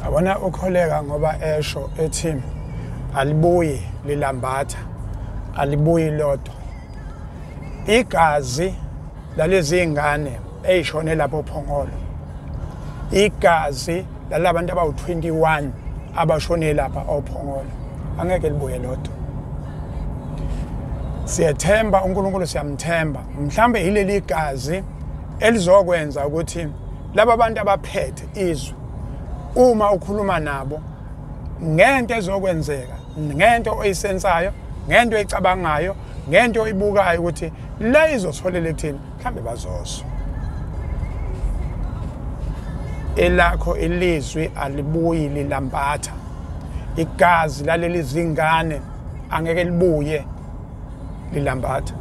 Yabona ukholeka ngoba esho ethi alibuyi lilambatha, alibuyi lodwa. Igazi lalezi ngane eyishone lapho Phongolo, igazi lalabantu abawu-21 abashone lapha oPhongolo, angeke libuye lodwa. Siyethemba uNkulunkulu, siyamthemba. Mhlambe yileli gazi elizokwenza ukuthi laba bantu abaphethe izwe, uma ukhuluma nabo ngento ezokwenzeka, ngento oyisensayo, ngento oyicabangayo, ngento oyibukayo ukuthi le izotholela ekuthini, mhlambe bazozwa. Elakho ilizwi alibuyi lilambatha. Igazi laleli zingane angeke libuye lilambatha.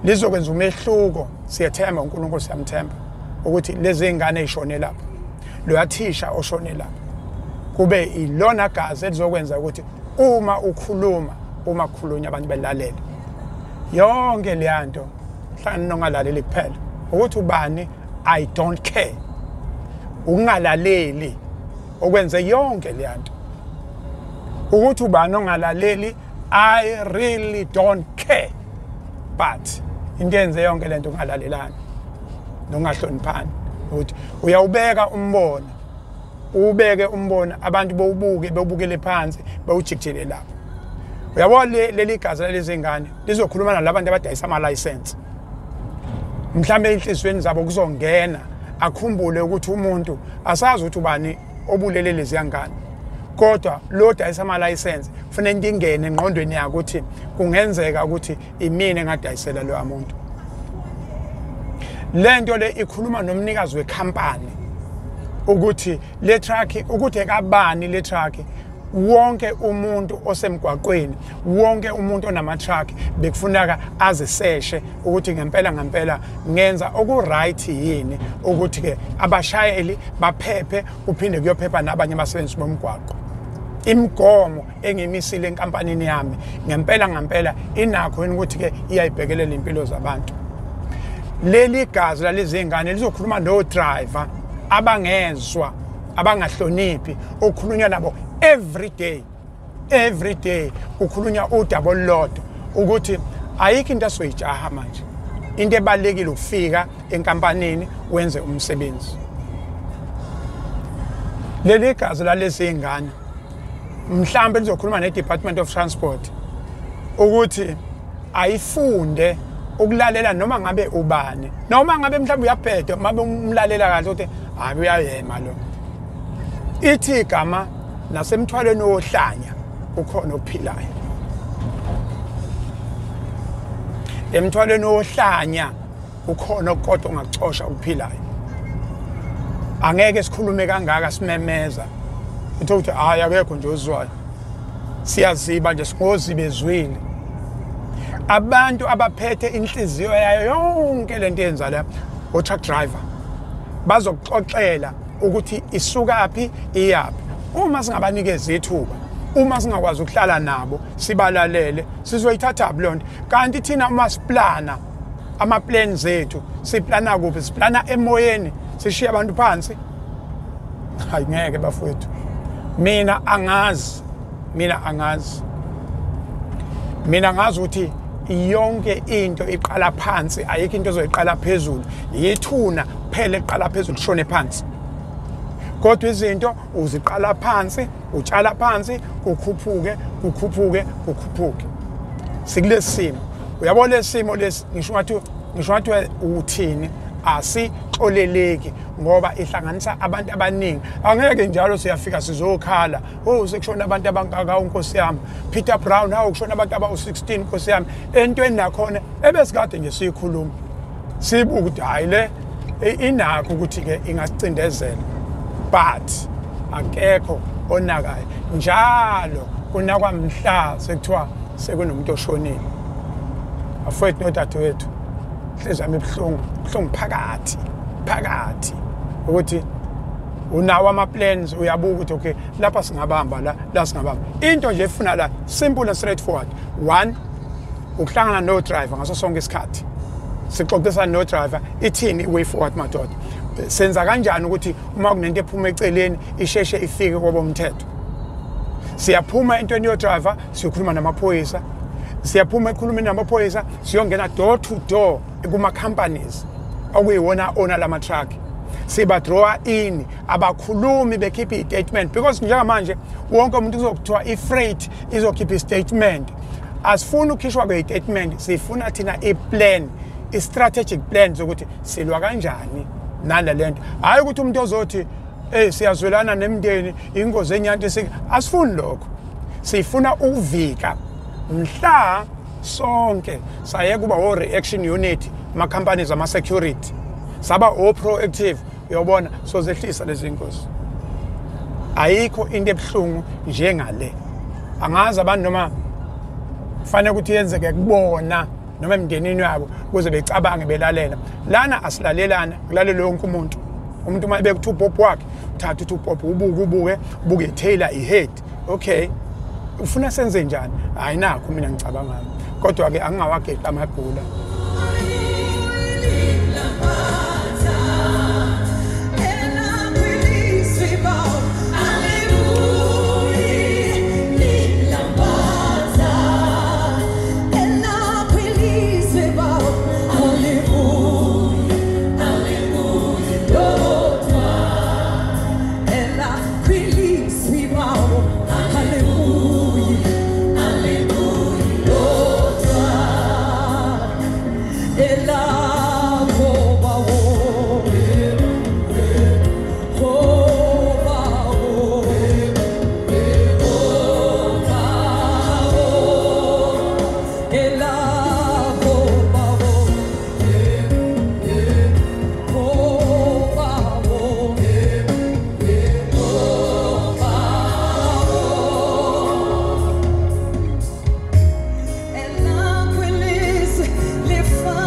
Lizokwenza umehluko. Siyethemba uNkulunkulu, siyamthemba ukuthi lezi ngane ezishone lapha, loya thisha oshone lapha, kube ilona gazi elizokwenza ukuthi uma ukhuluma, uma kukhulunywa abantu belalele. Yonke leya nto hlangana nongalaleli kuphela. Ukuthi ubani, I don't care. Ukungalaleli okwenze yonke leya nto. Ukuthi ubani ongalaleli, I really don't care. But into yenze yonke lento ungalalelani nokungahloniphani, ukuthi uyawubeka umbono, ubeke umbono, abantu bowubuke, bewubukele phansi, bewujikijele lapho. Uyabona leli gazi lalezi ngane lizokhuluma nalabantu abadayisa ama-license. Mhlambe enhliziyweni zabo kuzongena, akhumbule ukuthi umuntu asazi ukuthi ubani obulele lezi ngane, kodwa lo dayisa ama-license kufanele into ingene engqondweni yakhe ukuthi kungenzeka ukuthi imina engadayisela lo muntu. Lento le ikhuluma nomnikazi wekhampani ukuthi le truck, ukuthi ekabani le truck. Wonke umuntu osemgwaqweni, wonke umuntu onama-truck bekufuneka aziseshe ukuthi ngempela ngempela ngenza oku-right yini, ukuthi-ke abashayeli baphephe, kuphinde kuyophepha nabanye abasebenzi bomgwaqo. Imigomo engimisile enkampanini yami ngempela ngempela inakho yini ukuthi-ke iyayibhekelela impilo zabantu. Leli gazi lalezi ngane lizokhuluma no-driver abangezwa, abangahloniphi, okukhulunywa nabo every day, every day kukhulunywa udaba olulodwa ukuthi ayikho into asoyijaha manje. Into ebalulekile ukufika enkampanini wenze umsebenzi. Leli gazi lalezi ngane mhlambe lizokhuluma ne-Department of Transport ukuthi ayifunde ukulalela noma ngabe ubani, noma ngabe mhlawumbe uyabheda, mabe umlalela kahle ukuthi hayi uyayema lo. Ithi igama nasemthwalweni wohlanya ukhona ophilayo. Emthwalweni wohlanya ukhona kodwa ongaxosha uphilayo. Angeke sikhulume kangaka simemeza uthi hayi akekho nje ozwayo. Siyaziba nje, singozibezwile. Abantu abaphethe inhliziyo yayo yonke lento yenza la, o-truck driver bazokuxoxela ukuthi isukaphi iyaphi. Uma singabanikeza ithuba, uma singakwazi ukuhlala nabo sibalalele, sizoyithatha leyo nto. Kanti thina uma siplana ama-plans ethu, siplana kuphi? Siplana emoyeni, sishiya abantu phansi. Hayi ngeke bafowethu, mina angazi, mina angazi, mina ngazi ukuthi yonke into iqala phansi, ayikho into ezoyiqala phezulu. Yithuna kuphela eqala phezulu kushone phansi, kodwa izinto uziqala phansi, utshala phansi, kukhuphuke kukhuphuke kukhuphuke. Sikulesi simo, uyabona lesi simo lesi, ngisho ngathi uthini, asixoleleki ngoba ihlanganisa abantu abaningi. Angeke njalo siyafika sizokhala, oh sekushona abantu abangaka unkosi yami, Peter Brown, hawu kushona abantu abawu-16 nkosi yami. Entweni nakhona ebesikade nje siyikhuluma, sibuka ukuthi hayi le inakho ukuthi-ke ingasicindezela, but akekho onakayo. Njalo kunakwa mhla sekuthiwa sekunomuntu oshonile. Afowethu nodadewethu, inhliziyo yami ibuhlungu, buhlungu phakathi phakathi ukuthi unawo ama-plans, uyabuka ukuthi okay lapha singabamba la, la singabamba. Into nje efuna la simple and straightforward. One, ukuhlangana no-driver ngaso sonke isikhathi, sixoxisana no-driver ithini i-way forward madoda. Senza kanjani ukuthi uma kunento ephuma eceleni isheshe ifike kwabomthetho? Siyaphuma entweni yo-driver, siyokhuluma namaphoyisa. Siyaphuma ekhulumeni namaphoyisa, siyongena door to door kuma-companies okuyiwona owner lama-truck, siba-draw in, abakhulumi, bekhiphe i-statement, because njengamanje wonke umuntu kuzokuthiwa i-freight izokhipha i-statement. Asifuni ukukhishwa kwe-statement, sifuna thina i-plan, i-strategic plan zokuthi silwa kanjani nale lento. Hhayi ukuthi umuntu ozothi, "Hey, siyazwelana nemndeni, ingozi enyanti." Asifuni lokho, sifuna ukuvika mhla sonke saye kuba o-reaction unit, ama-companies ama-security, saba o-proactive. Uyobona, sozehlisa lezi ngozi. Ayikho into ebuhlungu njengale. Angazi abantu noma kufanele ukuthi yenzeke kubona noma emndenini wabo ukuze becabange belalela. Lana asilalelana, kulalele wonke umuntu. Umuntu uma ebeka u-two bob wakhe, uthatha u-two bob, ubuke, ubuke, ubuke i-tailor, i-head. Okay, ufuna senze njani? Hayi, nakho mina ngicabangani, kodwa-ke angingawageqi amagula.